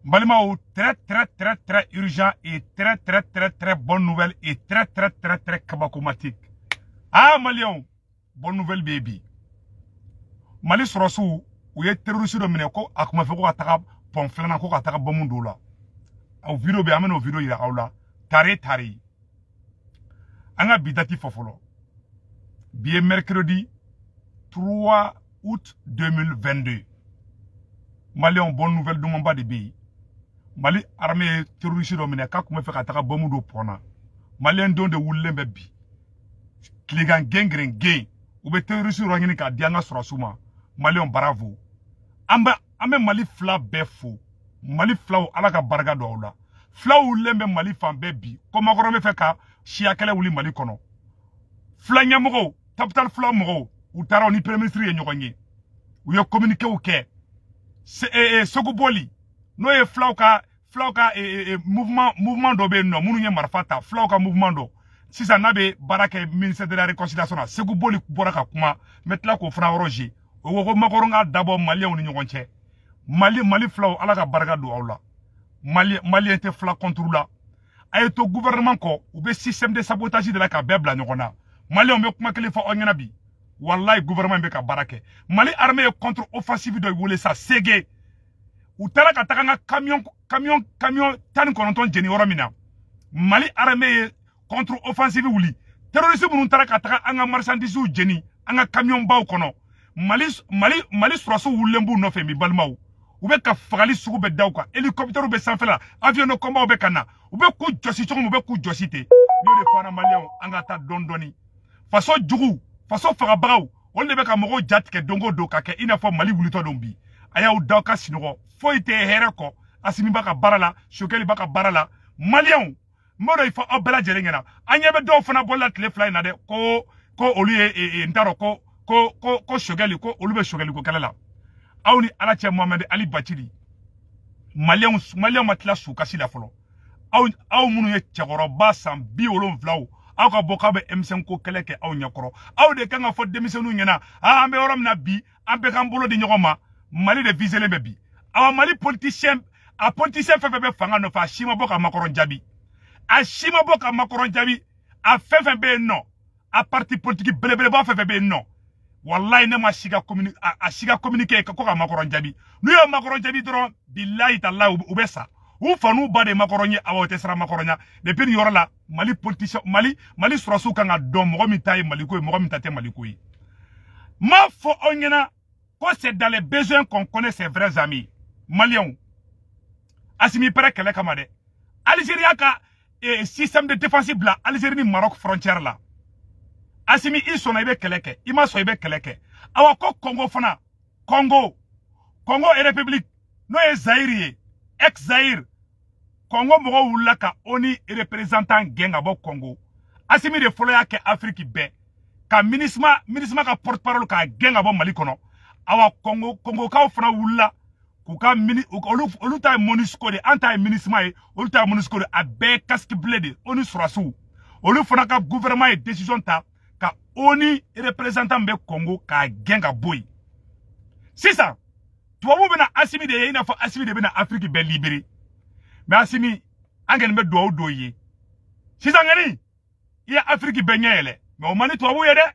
Balimaw, très très très très urgent et très très très très bonne nouvelle et très très très très kabakomatique. Ah Maliens, bonne nouvelle baby. Mali sɔrɔsiw u ye terroriste dɔ minɛ ko a kuma fɔ ko ka taga pɔn filanan ko ka taga bɔmu dɔw la. O vidéo bɛ, an bɛna o vidéo yira aw la. Tare tare. An ka bi date fɔ fɔlɔ. Bi ye mercredi 3 août 2022. Maliens, bonne nouvelle dumanba de bɛ yen. Mali armée ye terroriste dɔ minɛ k'a kun bɛ fɛ ka taga bɔmu don pɔn na. Malien denw de wulilen bɛ bi. Tilegan gengeren gen. U bɛ terroriste dɔ ɲini k'a di an ka sɔrɔsiw ma. Maliens, bravo. An bɛ Mali fila bɛɛ fo. Mali filaw, Ala ka barika don aw la. Filaw wulilen bɛ Mali fan bɛɛ bi. Ko Macron bɛ fɛ ka siya kɛlɛ wuli Mali kɔnɔ. Fila ɲɛmɔgɔw, tapital fila mɔgɔw, u taara u ni premier ministre ye ɲɔgɔn ye. U ye communiqué kɛ. Segu Boli, n'o ye filaw ka mouvement dɔ bɛ yen nɔ minnu ye marifa ta, filaw ka mouvement dɔ sisan n'a bɛ baara kɛ ministère de la réconciliation na, Segu Boli bɔra ka kuma. N bɛ tila k'o fana yɔrɔ je. O ko ko Macron ka dabɔ Maliyɛnw ni ɲɔgɔn cɛ. Mali filaw, Ala ka barika don aw la. Mali Maliyɛn tɛ fila contre la. A ye to gouvernement kɔ, u bɛ système de sabotage de la ka bɛɛ bila ɲɔgɔn na. Maliyɛnw bɛ kuma kelen fɔ aw ɲɛna bi. Wallahi, gouvernement bɛ ka baara kɛ. Mali armée ye contre offensive dɔ wele sa Sege. U taara ka taga an ka camion 19 jeni yɔrɔ min na. Mali armée ye contre offensive wuli. Terroriste minnu taara ka taga an ka marchandises jeni an ka camion baw kɔnɔ. Mali sɔrɔsiw wulilen b'u nɔfɛ mi balimaw. U bɛ ka fagali sugu bɛɛ da u kan. Hélicoptère bɛ sanfɛ la, avion de combat bɛ ka na. U bɛ k'u jɔsi cogo min, u bɛ k'u jɔsi ten. N y'o de fɔ an na Maliyɛnw, an ka taa dɔɔni dɔɔni. Faso jugu, faso fagabagaw, olu de bɛ ka mɔgɔw jatigɛ don o don ka kɛ i n'a fɔ Mali wulitɔ don bi. A y'aw da ka sinɔgɔ, foyi tɛ hɛrɛ kɔ. Asimi b'a ka baara la, Sokɛli b'a ka baara la. Maliyɛnw, n b'o de fɔ aw bɛɛ lajɛlen ɲɛna. An ɲɛ bɛ dɔw fana bɔli tile 2 in na dɛ, ko olu ye n t'a dɔn ko Sokɛli, ko olu bɛ Sokɛli ko kɛlɛ la. Aw ni Ala cɛ, Mohamed Ali Bacili, Maliyɛnw ma tila su kasi la fɔlɔ. Aw minnu ye cɛkɔrɔba san 70, aw ka bɔ k'aw bɛ M5 ko kɛlɛ kɛ aw ɲɛkɔrɔ. Aw de kan ka fɔ denmisɛnninw ɲɛna, aa an bɛ yɔrɔ min na bi, an bɛɛ k'an bolo di ɲɔgɔn ma. Mali de viselen bɛ bi. Awa Mali politicien, a politicien fɛn fɛn bɛ fanga nɔfɛ, a si ma bɔ ka Macron jaabi. A si ma bɔ ka Macron jaabi. A fɛn fɛn bɛ yen nɔ, a parti politique belebeleba fɛn fɛn bɛ yen nɔ, wallahi ne ma si ka communi a si ka communiqué ko ka Macron jaabi. N'u ye Macron jaabi dɔrɔn, bilahi talahi, u bɛ sa. U fa n'u ba de Macron ye, awa o tɛ siran Macron ɲɛ. Depuis nin yɔrɔ la, Mali politicien, Mali sɔrɔsiw kan ka dɔn mɔgɔ min ta ye Maliko ye, mɔgɔ min ta tɛ Maliko ye. N m'a fɔ aw ɲɛna ko c'est dans les besoins qu'on connaît ses vrais amis. Maliens, Assimi pɛrɛ kɛlɛ kama dɛ. Algérie y'a ka système de défense bila Algérie ni Maroc frontière la. Assimi, i sɔnna i bɛ kɛlɛ kɛ, i ma sɔn i bɛ kɛlɛ kɛ. Awa ko Congo fana, Congo République, n'o ye Zaïre ye, ex Zaïre, Congo mɔgɔw wulila ka ONU représentant gɛn ka bɔ Congo. Assimi de fɔlɔ y'a kɛ Afrique bɛɛ ka MINUSMA ka porte parole k'a gɛn ka bɔ Mali kɔnɔ. Awa Congokaw fana wulila k'u ka mini olu ta ye MONUSCO de, an ta ye MINUSMA ye, olu ta ye MONUSCO de, a bɛɛ ye casque bleu de. ONU sɔrɔsiw, olu fana ka gouvernement ye décision ta ka ONU représentant bɛ Congo k'a gɛn ka bɔ yen. Sisan tubabu bɛna Assimi de ye i n'a fɔ Assimi de bɛna Afrique bɛɛ libérer. Mais Assimi, an kɔni bɛ dugawu dɔw ye sisan kɔni, i ye Afrique bɛɛ ɲɛ yɛlɛ, mais o man di tubabu ye dɛ.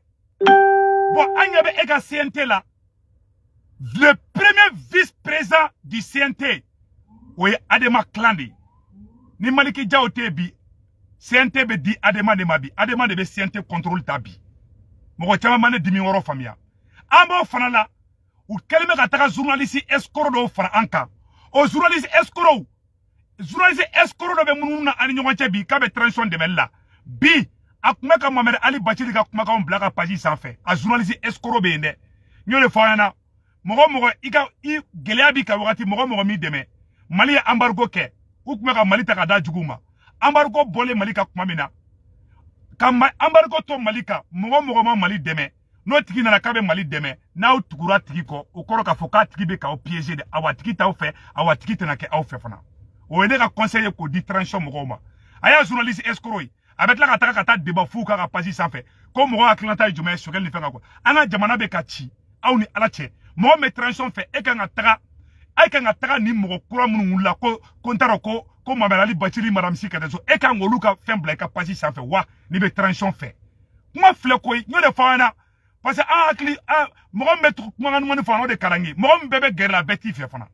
Bon, an ɲɛ bɛ e ka CNT la, le premier vice-président du CNT, o ye Adema clan de ye. Ni Maliki Jaw tɛ yen bi, CNT bɛ di Adema de ma bi. Adema de bɛ CNT contrôle ta bi. Mɔgɔ caman ma ne dimi yɔrɔ faamuya. An b'o fana la, u kɛlen bɛ ka taga journaliste escroc dɔw fara an kan. O journaliste escroc, journaliste escroc dɔ bɛ munumunu na an ni ɲɔgɔn cɛ bi k'a bɛ transition dɛmɛli la bi. A tun bɛ ka Mohamed Ali Bacili ka kumakanw bila ka page sanfɛ. A journaliste escroc bɛ yen dɛ. N y'o de fɔ aw ɲɛna, mɔgɔ mɔgɔ i ka i gɛlɛya b'i ka wagati, mɔgɔ mɔgɔ m'i dɛmɛ. Mali ye embargo kɛ, u tun bɛ ka Mali ta ka da juguw ma. Embargo bɔlen Mali ka kuma min na, ka embargo to Mali kan, mɔgɔ mɔgɔ ma Mali dɛmɛ, n'o tigi nana k'a bɛ Mali dɛmɛ, n'aw tugura tigi kɔ, o kɔrɔ k'a fɔ k'a tigi bɛ k'aw piéger de. Awa tigi t'aw fɛ, awa tigi tɛna kɛ aw fɛ fana. O ye ne ka conseil ye k'o di transition mɔgɔw ma. A y'a journaliste escroc ye, a bɛ tila ka taga ka taa débat fu k'a ka page sanfɛ ko mɔgɔ hakilinata ye jumɛn ye Sokɛli ni fɛn kan. An ka jamana bɛ ka ci, aw ni Ala cɛ, mɔgɔ min bɛ transition fɛ, e kan ka taga A kan ka taga ni mɔgɔ kura minnu wulila ko ko n t'a dɔn ko ko Mamadu Ali Bacili Madame Si ka so e kan k'olu ka fɛn bila i ka page sanfɛ wa n'i bɛ transition fɛ. Kuma filɛ koyi, n y'o de fɔ aw ɲɛna parce que an hakili an mɔgɔ min bɛ kumakan ɲuman fɔ an o de ka d'an ye, mɔgɔ min bɛɛ bɛ gɛrɛ la a bɛɛ t'i fɛ fana.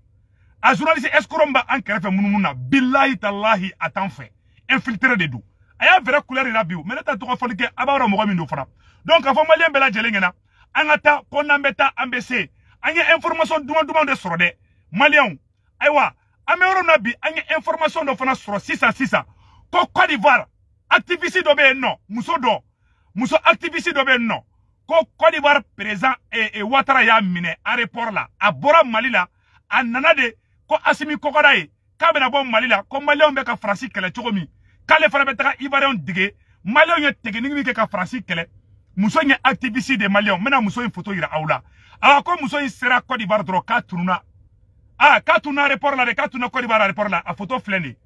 A journaliste escroc min b'an kɛrɛfɛ munumunu na, bilahi talahi a t'an fɛ, infiltré de don. A y'a vrai couleur yira bi, mais ne t'a tɔgɔ fɔli kɛ, a b'a dɔn mɔgɔ min don fana. Donc k'a fɔ maliyɛn bɛɛ lajɛlen ɲɛna, an ka taa ko n'an bɛ taa an bɛ se, an ye information duman duman de sɔrɔ dɛ maliyɛnw. Ayiwa an bɛ yɔrɔ min na bi, an ye information dɔ fana sɔrɔ sisan sisan ko Côte d'Ivoire activiste dɔ bɛ yen nɔ, muso dɔ, muso activiste dɔ bɛ yen nɔ, ko Côte d'Ivoire président Ouattara y'a minɛ aéroport la. A bɔra Mali la, a nana de ko Assimi Kokora ye k'a bɛna bɔ Mali la, ko maliyɛnw bɛ ka Faransi kɛlɛ cogo min, k'ale fana bɛ taga Ivoiriyɛnw dege, maliyɛnw ye technique min kɛ ka Faransi kɛlɛ. Muso in ye activiste de maliyɛnw, n bɛna muso in photo yira aw la. Awa ko muso in sera Côte d'Ivoire dɔrɔn k'a tununa, ah k'a tununa aéroport la dɛ, k'a tununa Côte d'Ivoire aéroport la, a photo filɛ nin ye.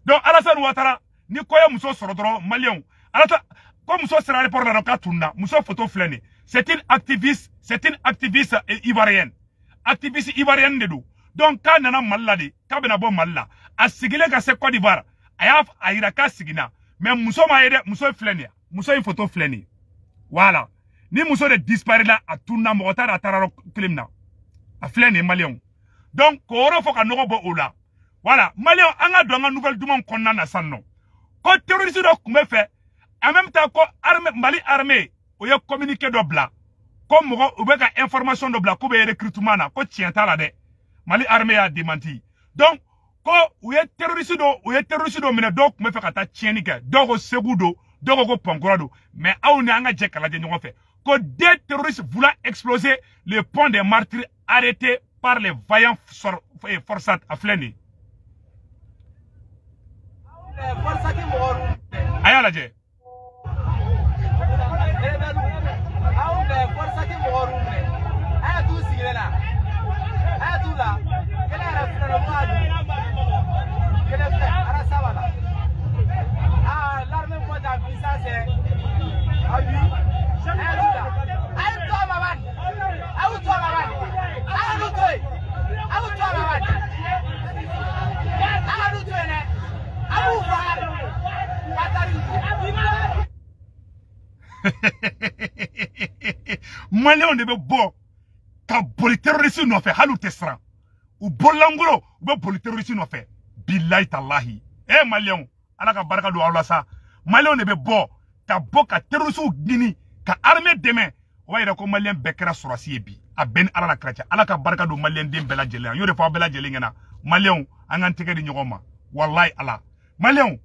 Donc Alassane Ouattara ni ko ye muso sɔrɔ dɔrɔn maliyɛnw, Alassane ko muso sera aéroport la dɔrɔn k'a tununa, muso photo filɛ nin ye. C'est une activiste, c'est une activiste ivoirienne, activiste ivoirienne de don. Donc k'a nana Mali la de, k'a bɛna bɔ Mali la, a sigilen ka se Côte d'Ivoire, a y'a a yira k'a siginna, mais muso ma ye dɛ, muso filɛ nin ye, muso in photo filɛ nin ye. Voilà, ni muso de disparaît la, a tununa, mɔgɔ t'a dɔn a taara yɔrɔ kelen min na, a filɛ nin ye maliyɛnw. Donc k'o yɔrɔ fɔ ka nɔgɔ bɔ o la. Voilà maliyɛnw, an ka don an ka nouvelle dumanw kɔnɔna na sisan nɔ, ko terroriste dɔ tun bɛ fɛ, en même temps ko armée Mali armée o ye communiqué dɔ bila ko mɔgɔ u bɛ ka information dɔ bila k'u bɛ recrutement na, ko tiɲɛ t'a la dɛ, Mali armée y'a démenti. Donc ko u ye terroriste dɔ, u ye terroriste dɔ minɛ, dɔw tun bɛ fɛ ka taa tiɲɛni kɛ, dɔw ko Segu don, dɔw ko ko Pankura don, mais aw ni an ka jɛ ka lajɛ ɲɔgɔn fɛ ko deux terroristes voulant exploser le pont des martyrs arrêtés par les vaillants forçats. A filɛ nin ye, a y'a lajɛ. Maliyɛnw de bɛ bɔ ka boli terroriste nɔfɛ, hali u tɛ siran, u bolilankolon u bɛ boli terroriste nɔfɛ, bilahi talahi. Eh maliyɛnw, ala ka barika don aw la sa. Maliyɛnw de bɛ bɔ ka bɔ ka terroriste ɲini ka armée dɛmɛ, o b'a yira ko maliyɛn bɛɛ kɛra sɔrɔsi ye bi, a bɛɛ ni ala la kira cɛ. Ala ka barika don maliyɛn den bɛɛ lajɛlen na, n y'o de fɔ aw bɛɛ lajɛlen ɲɛna. Maliyɛnw, an k'an tɛgɛ di ɲɔgɔn ma, walahi ala. Maliyɛnw,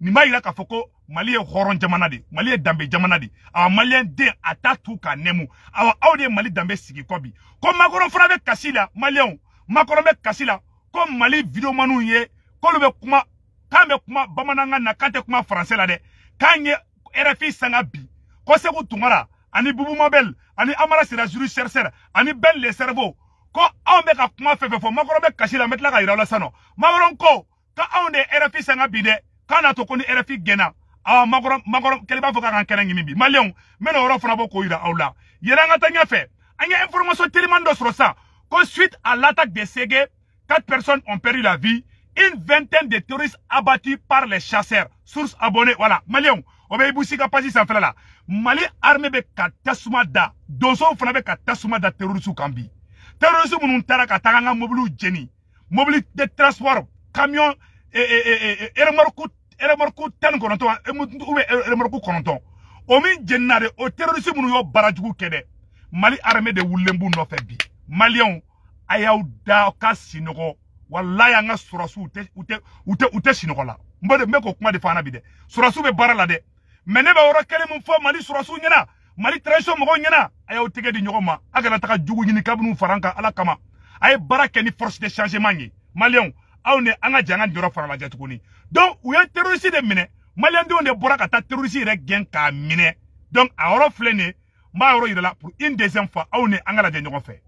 nin b'a yira k'a fɔ ko Mali ye hɔrɔn jamana de, Mali ye danbe jamana de. Awa maliyɛn den a t'a tu k'a nɛmu. Awa aw de ye Mali danbe sigi kɔ bi. Ko Macron fana bɛ kasi la, maliyɛnw, Macron bɛ kasi la ko Mali videomaniw ye k'olu bɛ kuma, k'an bɛ kuma bamanankan na, k'an tɛ kuma français la dɛ, k'an ye RFI sanga bi, ko Sékou Tounkara ani Boubou Mabel ani Amara Sira Juri chercheur ani Ben le cerveau, ko anw bɛ ka kuma fɛn fɛn fɔ, Macron bɛ kasi la. N bɛ tila ka yira aw la sisan nɔ. Macron ko k'anw de ye RFI sanga bi dɛ, k'a n'a to ko ni RFI gɛnna. Awa Macron, Macron kɛlen b'a fɔ k'a k'an kɛnɛ ɲimi bi. Maliyɛnw, n bɛna o yɔrɔ fana bɔ k'o yira aw la. Yɛrɛ an ka taa ɲɛfɛ, an ye information teliman dɔ sɔrɔ sisan ko suite à l'attaque de Ségué, 4 personnes ont perdu la vie, une vingtaine de terroristes abattus par les chasseurs. Source abonnée. Voilà maliyɛnw, o bɛ Ibou Sy ka page sanfɛla la. Mali armée bɛ ka tasuma da, donsow fana bɛ ka tasuma da terroristes kan bi. Terroristes minnu taara ka taga an ka mobiliw jeni, mobili de transport, camion, remorque, remorque 19 ou bien remorque 9, o min jenina de, o terroriste minnu y'o baara jugu kɛ dɛ, Mali armée de wulilen b'u nɔfɛ bi. Maliyɛnw, a y'aw da ka sinɔgɔ, walayi an ka sɔrɔsiw u tɛ u tɛ u tɛ u tɛ sinɔgɔ la. N bɛ k'o kuma de fɔ an na bi dɛ, sɔrɔsiw bɛ baara la dɛ, mais ne bɛ yɔrɔ kelen min fɔ Mali sɔrɔsiw ɲɛna, Mali transition mɔgɔw ɲɛna, a y'aw tɛgɛ di ɲɔgɔn ma, a kana taga jugu ɲini kabini fara an kan. Ala kama, a ye baara kɛ ni force de changement ye. Maliyɛnw, aw ni an ka jɛ an ka jɔyɔrɔ fara lajɛ tuguni. Donc u ye terroriste de minɛ, maliyɛndenw de bɔra ka taa terroriste yɛrɛ gɛn k'a minɛ. Donc a yɔrɔ filɛ nin ye, n b'a yɔrɔ yira la pour une deuxième fois, aw ni an ka lajɛ ɲɔgɔn fɛ.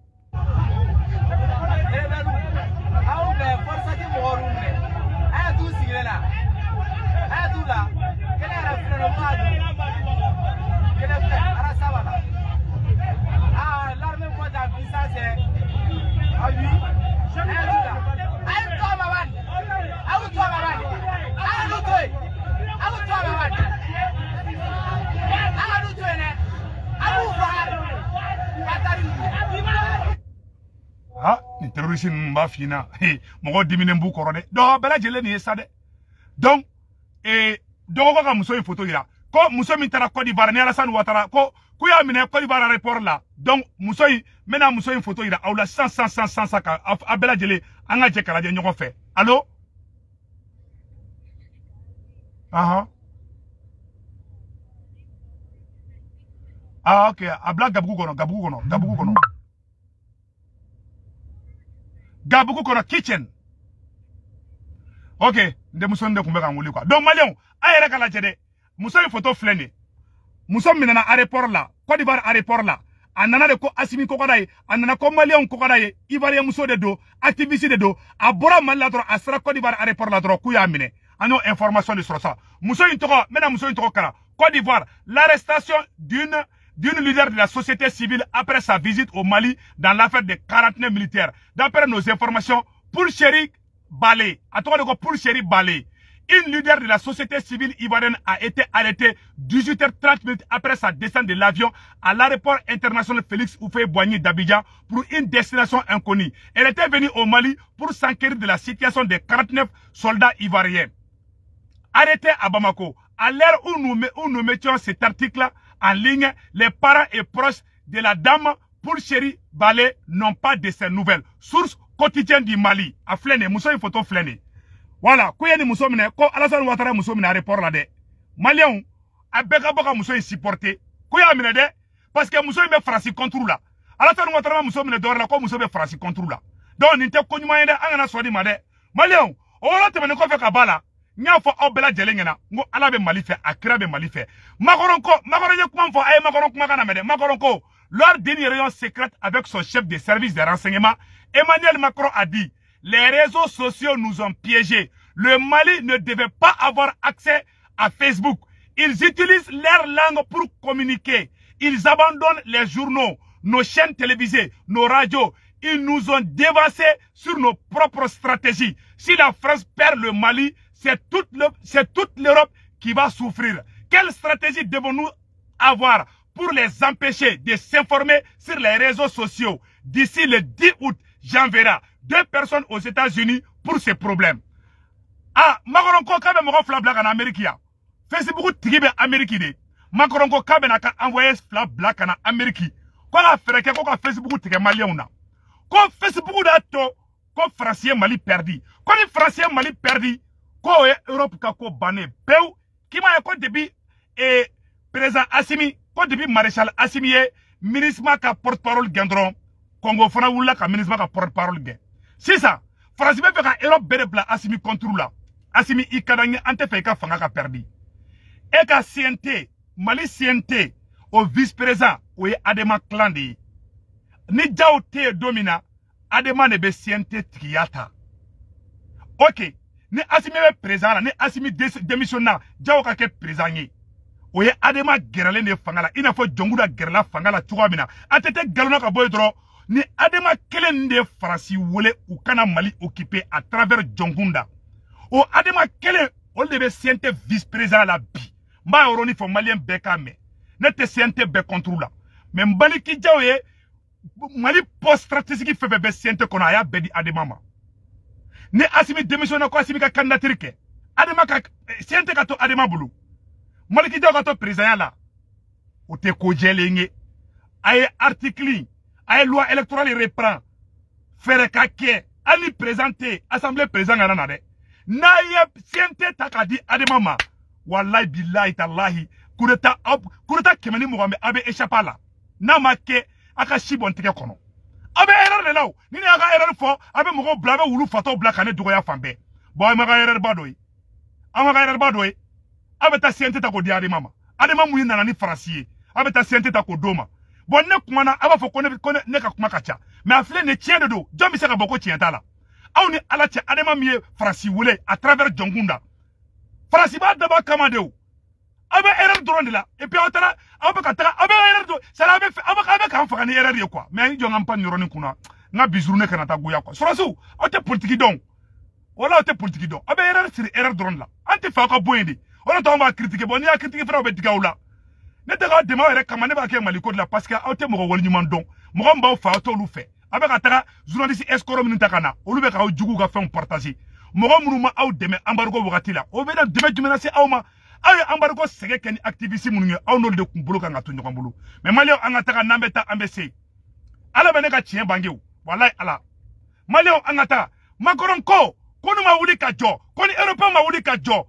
Terroriste ninnu b'a f'i ɲɛna, mɔgɔw diminen b'u kɔrɔ dɛ. Donc bɛɛ lajɛlen nin ye sa dɛ. Donc dɔgɔkɔ ka muso in photo yira ko muso min taara Côte d'Ivoire ni Alassane Ouattara ko k'u y'a minɛ Côte d'Ivoire aéroport la. Donc muso in, n bɛna muso in photo yira aw la sisan sisan sisan sisan sisan, ka aw bɛɛ lajɛlen an ka jɛ k'a lajɛ ɲɔgɔn fɛ. Allo? Ahan. Ah ok, a bila Gabugu kɔnɔ, Gabugu kɔnɔ, Gabugu kɔnɔ. Gabugu kɔnɔ kitchen. Ok, n denmuso de tun bɛ ka n wele quoi. Donc maliyɛnw, a yɛrɛ ka lajɛ dɛ. Muso in photo filɛ nin ye. Muso minɛna aéroport la, Côte d'Ivoire aéroport la. A nana de ko Assimi ko ka d'a ye, a nana ko maliyɛnw ko ka d'a ye, Ivoirien muso de don, activiste de don. A bɔra Mali la dɔrɔn, a sera Côte d'Ivoire aéroport la dɔrɔn k'u y'a minɛ. An y'o information de sɔrɔ sa. Muso in tɔgɔ, n bɛna muso in tɔgɔ kalan. Côte d'Ivoire, l'arrestation d'une leader de la société civile après sa visite au Mali dans l'affaire des 49 militaires. D'après nos informations, Pulchérie Gbalet, a tɔgɔ de ko Pulchérie Gbalet, une leader de la société civile ivoirienne a été arrêtée 18h30 après sa descente de l'avion à l'aéroport international Félix Houphouët-Boigny d'Abidjan pour une destination inconnue. Elle était venue au Mali pour s'enquérir de la situation des 49 soldats ivoiriens arrêtés à Bamako. À l'heure où nous mettions cet article en ligne, les parents et proches de la dame Pulchérie Gbalet n'ont pas de ces nouvelles. Source quotidienne du Mali. A filɛ nin ye, muso in photo filɛ nin ye. Voilà, ko ye ni muso minɛ, ko Alassane Ouattara muso minɛ aéroport la dɛ. Maliyɛnw, a bɛɛ ka bɔ ka muso in supporter. Ko y'a minɛ dɛ, parce que muso in bɛ Faransi contre la. Alassane Ouattara ma muso minɛ dɔwɛrɛ la, ko muso bɛ Faransi contre la. Donc nin tɛ ko ɲuman ye dɛ, an kana sɔn nin ma dɛ. Maliyɛnw, o yɔrɔ tɛmɛnen kɔfɛ ka b'a la, n y'a fɔ aw bɛɛ lajɛlen ɲɛna n ko Ala bɛ Mali fɛ, a kira bɛ Mali fɛ. Macron ko, Macron ye kuma fɔ, a ye Macron kumakan lamɛn dɛ. Macron ko, lors d'une réunion secrète avec son chef de service de renseignement, Emmanuel Macron a dit: les réseaux sociaux nous ont piégés. Le Mali ne devait pas avoir accès à Facebook. Ils utilisent leur langue pour communiquer. Ils abandonnent les journaux, nos chaînes télévisées, nos radios. Ils nous ont dévancés sur nos propres stratégies. Si la France perd le Mali, c'est toute l'Europe qui va souffrir. Quelle stratégie devons-nous avoir pour les empêcher de s'informer sur les réseaux sociaux? D'ici le 10 août, j'enverrai 2 personnes aux États-Unis pour ces problèmes. Ah, Macron ko k'a bɛ mɔgɔ 2 bila ka na Amérique yan. Facebook tigi bɛ Amérique de. Macron ko k'a bɛna ka envoyé 2 bila ka na Amérique. Ko ka fɛɛrɛ kɛ ko ka Facebook tigɛ maliyɛnw na. Ko Facebook y'a to ko Faransi ye Mali perdu. Ko ni Faransi ye Mali perdu, ko o ye Europe ka ko bannen pewu. K'i m'a ye ko depuis président Assimi, ko depuis maréchal Assimi ye MINUSMA ka porte-parole gɛn dɔrɔn, Congo fana wulila ka MINUSMA ka porte-parole gɛn. Sisan Faransi bɛ fɛ ka Europe bɛɛ de bila Assimi contre la. Assimi, i ka d'an ye, an tɛ fɛ i ka fanga ka perdu. E ka CNT, Mali CNT, o vice-président, o ye Adema clan de ye. Ni Diaw tɛ yen don min na, Adema de bɛ CNT tigiya ta. Ok, ni Assimi bɛ président la, ni Assimi démissionna, Diaw ka kɛ président ye. O ye Adema gɛrɛlen de fanga la, i n'a fɔ Dioncounda gɛrɛla fanga la cogoya min na. ATT galonna ka bɔ yen dɔrɔn, ni Adema kelen de ye Faransi wele u kana Mali occuper à travers Dioncounda. O Adema kelen, olu de bɛ CNT vice-président la bi. N b'a yɔrɔnin fɔ maliyɛn bɛɛ k'a mɛn. Ne tɛ CNT bɛɛ contre la. Mais Mbaliki Diaw ye Mali poste stratégique fɛn fɛn bɛ CNT kɔnɔ, a y'a bɛɛ di Adema ma. Ni Assimi démissionné ko Assimi ka candidature kɛ, Adema ka CNT ka to Adema bolo, Maliki Diaw ka to président la, o tɛ ko jɛlen ye. A ye article, a ye loi électorale reprend, fɛɛrɛ ka kɛ, hali ni président tɛ yen, assemblée président kana na dɛ. N'a ye CNT ta k'a di Adema ma, walayi bilayi talahi, coup d'état 120 bɛ a bɛ échapper a la. N'a ma kɛ, a ka si bɔ n tɛgɛ kɔnɔ. A bɛ erreur de la o. Ni ne y'a ka erreur fɔ, a bɛ mɔgɔw bila, a bɛ wulu fatɔw bila ka ne dɔgɔya fan bɛɛ. Bon, an ma ka erreur ba dɔ ye. An ma ka erreur ba dɔ ye. A bɛ taa CNT ta k'o di Adema ma. Adema mun nana ni Faransi ye, a bɛ taa CNT ta k'o d'o ma. Bon, ne kumana, a b'a fɔ ko ne ka kuma ka ca. Mais a filɛ nin ye, tiɲɛ de don. Jɔn bɛ se ka bɔ ko tiɲɛ t'a la? Aw ni Ala cɛ, Adema min ye Faransi wele à travers Dioncounda, Faransi b'a dabɔ a kama de o. Aw bɛ erreur dɔrɔn de la. Et puis aw taara, aw bɛ ka taga, aw bɛ erreur dɔrɔn, c'est à dire aw bɛ k'an faga ni erreur ye quoi. Mais n jɔ n ka n pan nin yɔrɔnin kunna, n ka bi journée kana taa goya quoi. Sɔrɔsiw, aw tɛ politique dɔn. Wala aw tɛ politique dɔn. Aw bɛ erreur siri erreur dɔrɔn de la. An tɛ fɛ aw ka bɔ yen de. O de to an b'a critiquer. Bon, n'i y'a critiquer fana, o bɛ digi aw la. Ne tɛ k'aw dɛmɛ aw yɛrɛ kama, ne b'a kɛ Mali ko de la, parce que aw tɛ mɔgɔ waleɲuman dɔn. Mɔgɔ min b'aw fɛ, aw t'olu fɛ. A bɛ ka taga journaliste escroc minnu ta ka na, olu bɛ k'aw juguw ka fɛnw partager. Mɔgɔ minnu ma aw dɛmɛ embargo wagati la, o bɛ na dɛmɛ jumɛn lase aw ma? Aw ye embargo sɛgɛ kɛ ni activiste minnu ye, aw n'olu de kun bolo kan ka to ɲɔgɔn bolo. Mais maliyɛnw, an ka taga, n'an bɛ taa an bɛ se. Ala bɛ ne ka tiɲɛ bange o, walayi Ala. Maliyɛnw, an ka taa. Macron ko ko n'u ma wuli ka jɔ, ko ni européen ma wuli ka jɔ,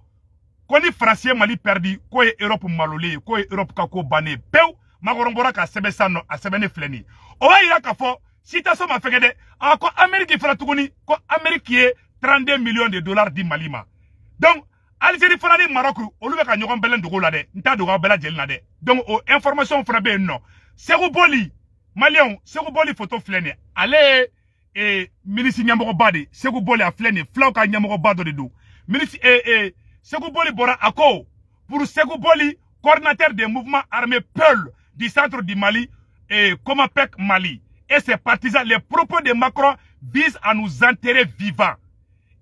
ko ni Faransi ye Mali perdu, k'o ye Europe malolen ye, k'o ye Europe ka ko bannen ye pewu. Macron bɔra ka sɛbɛn sisan nɔ, a sɛbɛnni filɛ nin ye. O b'a yira k'a fɔ citation ma fɛgɛ dɛ. A ko Amérique fana tuguni, ko Amérique ye 32 millions de dollars di Mali ma. Donc Algérie fana ni Maroc, olu bɛ ka ɲɔgɔn bɛlɛn dogo la dɛ. N t'a dogo aw bɛɛ lajɛlen na dɛ. Donc o information fana bɛ yen nɔ. Segu Boli, maliyɛnw, Segu Boli photo filɛ nin ye. Ale ye ministre ɲɛmɔgɔba de. Segu Boli a filɛ nin ye, filaw ka ɲɛmɔgɔba dɔ de don. Ministre Segu Boli bɔra, a ko pour Segu Boli, coordinateur des mouvements armés Peul du centre du Mali et Comapec Mali et ses partisans, les propos de Macron visent à nous enterrer vivants.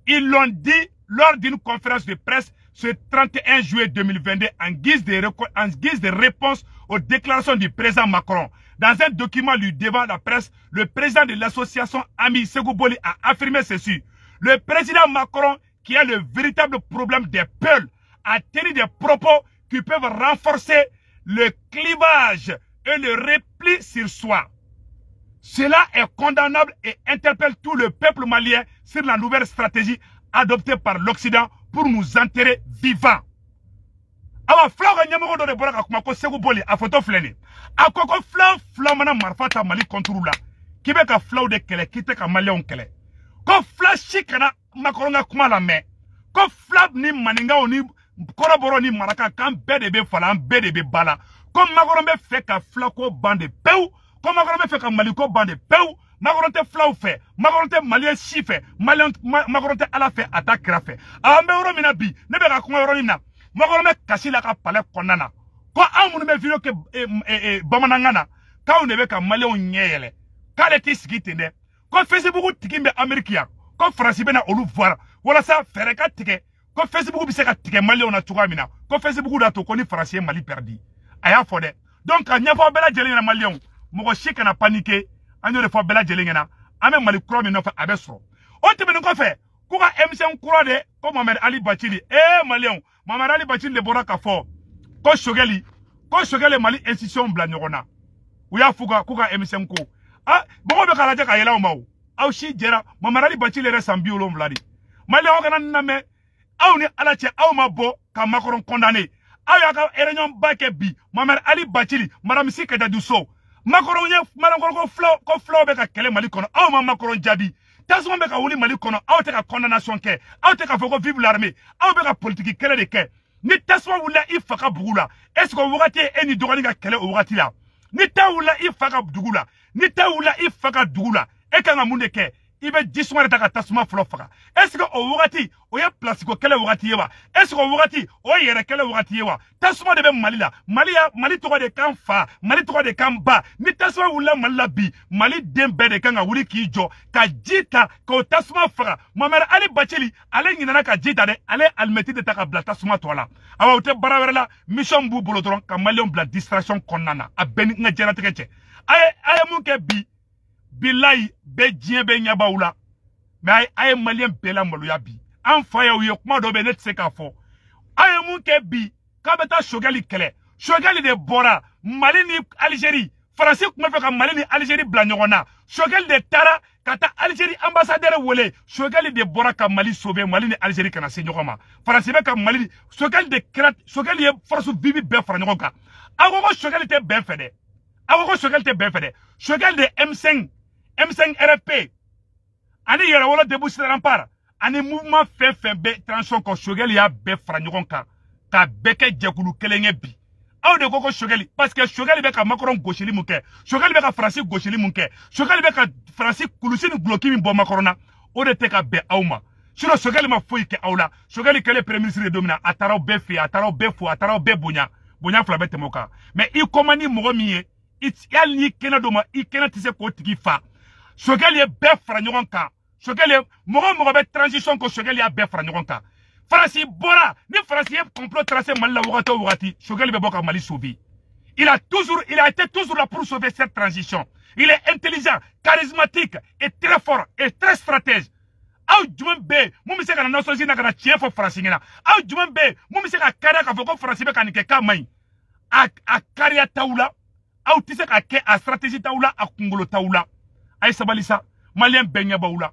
Ils l'ont dit lors d'une conférence de presse ce 31 juillet 2022 en guise de réponse aux déclarations du président Macron. Dans un document lu devant la presse, le président de l'association Ami Segou Boli a affirmé ceci. Le président Macron, qui est le véritable problème des peuples, a tenu des propos qui peuvent renforcer le clivage et le repli sur soi. Cela est condamnable et interpelle tout le peuple malien sur la nouvelle stratégie adoptée par l'Occident pour nous enterrer vivants. Awa, filaw ka ɲɛmɔgɔ dɔ de bɔra ka kuma ko Segu Boli, a photo filɛ nin. A ko ko filaw fila mana marifa ta Mali contre la, k'i bɛ ka filaw de kɛlɛ, k'i tɛ ka maliyɛnw kɛlɛ. Ko fila si kana Macron ka kuma lamɛn. Ko fila ni maninkaw ni kɔrɔbɔrɔ ni maraka, k'an bɛɛ de bɛ fala, an bɛɛ de bɛ ba la. Ko Macron bɛ fɛ ka filako ban de pewu, ko Macron bɛ fɛ ka Maliko ban de pewu. Macron tɛ filaw fɛ, Macron tɛ maliyɛn si fɛ, maliyɛn Macron tɛ Ala fɛ, a t'a kira fɛ. An bɛ yɔrɔ min na bi, ne bɛ ka kuma yɔrɔ min na, Macron bɛ kasi la ka palais kɔnɔna na, ko anw minnu bɛ vidéo kɛ bamanankan na, k'anw de bɛ ka maliyɛnw ɲɛ yɛlɛ, k'ale t'i sigi ten dɛ. Ko Facebook tigi bɛ Amérique yan, ko Faransi bɛna olu voir walasa fɛɛrɛ ka tigɛ ko Facebook bɛ se ka tigɛ maliyɛnw na cogoya min na, ko Facebook d'a to ko ni Faransi ye Mali perdu. A y'a fɔ dɛ. Donc ka ɲɛfɔ bɛɛ lajɛlen ɲɛna, maliyɛnw, mɔgɔ si kana paniquer. An y'o de fɔ bɛɛ lajɛlen ɲɛna, an bɛ Mali kura min nɔfɛ, a bɛ sɔrɔ. O tɛmɛnen kɔfɛ, k'u ka M5 kura de, ko Mohamed Ali Bacili. Maliyɛnw, Mohamed Ali Bacili de bɔra k'a fɔ ko Choguel, ko Choguel Mali institution bila ɲɔgɔn na. U y'a f'u ka k'u ka M5 ko, ah, mɔgɔw bɛ k'a lajɛ ka yɛlɛ aw ma o. Aw si jɛra Mohamed Ali Bacili yɛrɛ san 70 de. Maliyɛnw, kana nin lamɛn. Aw ni Ala cɛ, aw ma bɔ ka Macron condamné. Aw y'a ka réunion ba kɛ bi, Mohamed Ali Bacili, Madame Si Kadadou Sow. Macron ye Macron ko filaw, ko filaw bɛ ka kɛlɛ Mali kɔnɔ, aw ma Macron jaabi. Tasuma bɛ ka wuli Mali kɔnɔ, aw tɛ ka condamnation kɛ, aw tɛ ka fɔ ko vive l'armée, aw bɛ ka politique kɛlɛ de kɛ. Ni tasuma wulila i fa ka bugu la, est ce que o wagati e ni dɔgɔnin ka kɛlɛ o wagati la? Ni ta wulila i fa ka dugu la, ni ta wulila i fa ka dugu la, e kan ka mun de kɛ? I bɛ ji suma de ta ka tasuma fɔlɔ faga. Est ce que o wagati o ye place ko kɛlɛ wagati ye wa? Est ce que o wagati o ye yɛrɛ kɛlɛ wagati ye wa? Tasuma de bɛ Mali la. Mali ya, Mali tɔgɔ de kan fa, Mali tɔgɔ de kan ba. Ni tasuma wulila Mali la bi, Mali den bɛɛ de kan ka wuli k'i jɔ ka ji ta k'o tasuma faga. Mohamed Ali Bacili, ale ɲinɛna ka ji ta dɛ, ale ye alimɛti de ta ka bila tasuma tɔ la. Awa, u tɛ baara wɛrɛ la, mission b'u bolo dɔrɔn ka maliyɛnw bila distraction kɔnɔna na. A bɛɛ ni n ka diɲɛlatigɛ cɛ, a ye mun kɛ bi? Bilayi, bɛɛ diɲɛ bɛ ɲɛb'aw la, mais a ye maliyɛn bɛɛ la maloya bi. An fa y'aw ye, kuma dɔ bɛ yen ne tɛ se k'a fɔ. A ye mun kɛ bi k'a bɛ taa Choguel kɛlɛ? Choguel de bɔra Mali ni Algérie. Faransi tun bɛ fɛ ka Mali ni Algérie bila ɲɔgɔn na, Choguel de taara ka taa Algérie ambassadeur wele. Choguel de bɔra ka Mali sauver, Mali ni Algérie kana se ɲɔgɔn ma. Faransi bɛ ka Mali, Choguel de kɛra, Choguel ye force vive bɛɛ fara ɲɔgɔn kan. Aw ko ko Choguel tɛ bɛn fɛ dɛ, aw ko ko Choguel tɛ bɛn fɛ dɛ. Choguel de M5, M5 RFP ani Yɛrɛwolo Debout sur Rempart ani mouvement fɛn fɛn bɛ transition kɔ, Choguel y'a bɛɛ fara ɲɔgɔn kan k'a bɛɛ kɛ jɛkulu kelen ye bi. Aw de ko ko Choguel, parce que Choguel bɛ ka Macron gosili mun kɛ, Choguel bɛ ka Faransi gosili mun kɛ, Choguel bɛ ka Faransi kulusi ni guloki min bɔ Macron na, o de tɛ ka bɛn aw ma. Sinon Choguel ma foyi kɛ aw la. Choguel kɛlen premier ministre ye don min na, a taara aw bɛɛ fɛ yen, a taara aw bɛɛ fo, a taara aw bɛɛ bonya. Bonya fila bɛ tɛmɛ o kan. Mais i kɔma ni mɔgɔ min ye, hali n'i kɛnɛ d'o ma, i kɛnɛ tɛ se k'o tigi fa. Choguel ye bɛɛ fara ɲɔgɔn kan. Choguel ye mɔgɔ o mɔgɔ bɛ transition kɔ, Choguel y'a bɛɛ fara ɲɔgɔn kan. Faransi bɔra ni Faransi ye complot tracé Mali la wagati o wagati, Choguel bɛ bɔ ka Mali sauver. Il a été toujours là pour sauver cette transition. Il est intelligent, charismatique et très fort et très stratège. Aw jumɛn bɛ yen mun bɛ se ka na Nations Unies na ka na tiɲɛ fɔ Faransi ɲɛna? Aw jumɛn bɛ yen mun bɛ se ka kariya k'a fɔ ko Faransi bɛ ka nin kɛ k'a man ɲi? A kariya t'aw la, aw tɛ se ka kɛ a stratégie t'aw la, a kunkolo t'aw la. A ye sabali sa, Maliyɛn bɛɛ ɲɛ b'aw la.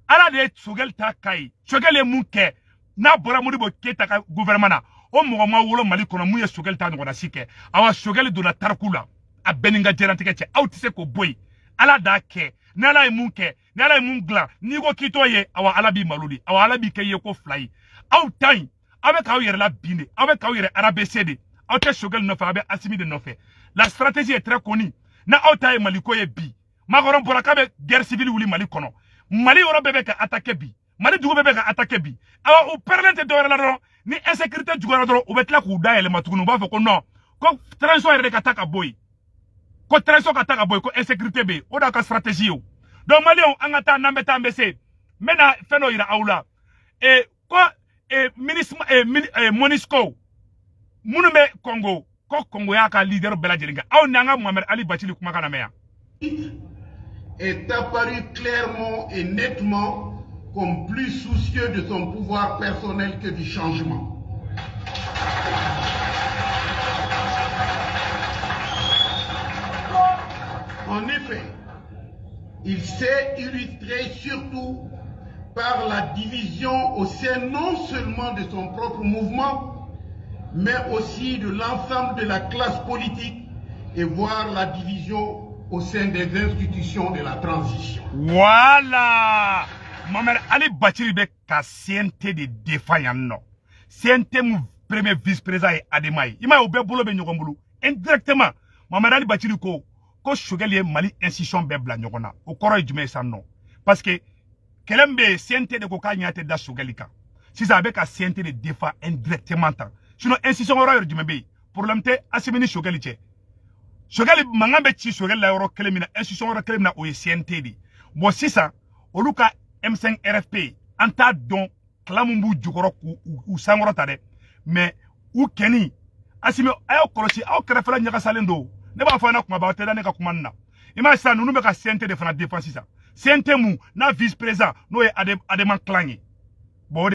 Ala de ye Choguel ta k'a ye. Choguel ye mun kɛ n'a bɔra Modibo Keyita ka gouvernement na, o mɔgɔ ma wolo Mali kɔnɔ mun ye Choguel ta ɲɔgɔnna si kɛ. Awa Choguel donna tariku la, a bɛɛ ni n ka diɲɛlatigɛ cɛ, aw tɛ se k'o bɔ yen. Ala d'a kɛ. Ni Ala ye mun kɛ, ni Ala ye mun dilan, n'i ko k'i t'o ye, awa Ala b'i malo de, awa Ala b'i kɛ i ye ko fila ye. Aw ta in, aw bɛ k'aw yɛrɛ la bin de, aw bɛ k'aw yɛrɛ rabaisser de. Aw tɛ Choguel nɔfɛ, aw bɛ Assimi de nɔfɛ. La stratégie est très connue. Na aw ta ye Maliko ye bi. Macron bɔra k'a bɛ guerre civile wuli Mali kɔnɔ. Mali yɔrɔ bɛɛ bɛ ka attaquer bi. Mali dugu bɛɛ bɛ ka attaquer bi. Awa u pɛrɛnnen tɛ dɔwɛrɛ la dɔrɔn, ni insécurité juguyara dɔrɔn, u bɛ tila k'u da yɛlɛma tuguni, u b'a fɔ ko non, ko transition yɛrɛ de ka taa ka bɔ yen. Ko transition ka taa ka bɔ yen, ko insécurité bɛ yen. O de y'a ka stratégie ye o. Donc Maliyɛnw, an ka taa, n'an bɛ taa an bɛ se. N bɛna fɛn dɔ yira aw la. Ko MONUSCO minnu bɛ Congo, ko Congo y'a ka leader bɛɛ lajɛlen kɛ. Aw ni an ka Mohamed Ali Bathily kumakan lamɛn yan. Est apparu clairement et nettement comme plus soucieux de son pouvoir personnel que du changement. En effet, il s'est illustré surtout par la division au sein non seulement de son propre mouvement, mais aussi de l'ensemble de la classe politique et voire la division au sein des institutions de la transition. Voilà! Mohamed Ali Bathily bɛ ka CNT de défend yan nɔ. CNT mun premier vice-président ye Adema ye. I m'a ye, o bɛɛ bolo bɛ ɲɔgɔn bolo. Indirectement, Mohamed Ali Bathily ko ko Choguel ye Mali institution bɛɛ bila ɲɔgɔn na. O kɔrɔ ye jumɛn ye sisan nɔ? Parce que kɛlɛ min bɛ yen, CNT de ko k'a ɲɛ tɛ da Choguel kan. Sisan a bɛ ka CNT de défend indirectement tan. Sinon institution wɛrɛ yɔrɔ jumɛn bɛ yen? Problème tɛ Assimi ni Choguel cɛ. Choguel mankan bɛ ci Choguel la yɔrɔ kelen min na, institution yɔrɔ kelen min na, o ye CNT de ye. Bon sisan olu ka M5 RFP, an t'a dɔn kila mun b'u jukɔrɔ k'u sankɔrɔ ta dɛ, mais u kɛni Assimi, a y'aw kɔlɔsi, aw kɛrɛfɛla ɲagasalen don. Ne b'a fɔ an na kuma bɛɛ, aw tɛ da ne ka kuma nin na. I m'a ye sisan ninnu bɛ ka CNT de fana défend sisan. CNT mun n'a vice président n'o ye Adema clan ye. Bon o de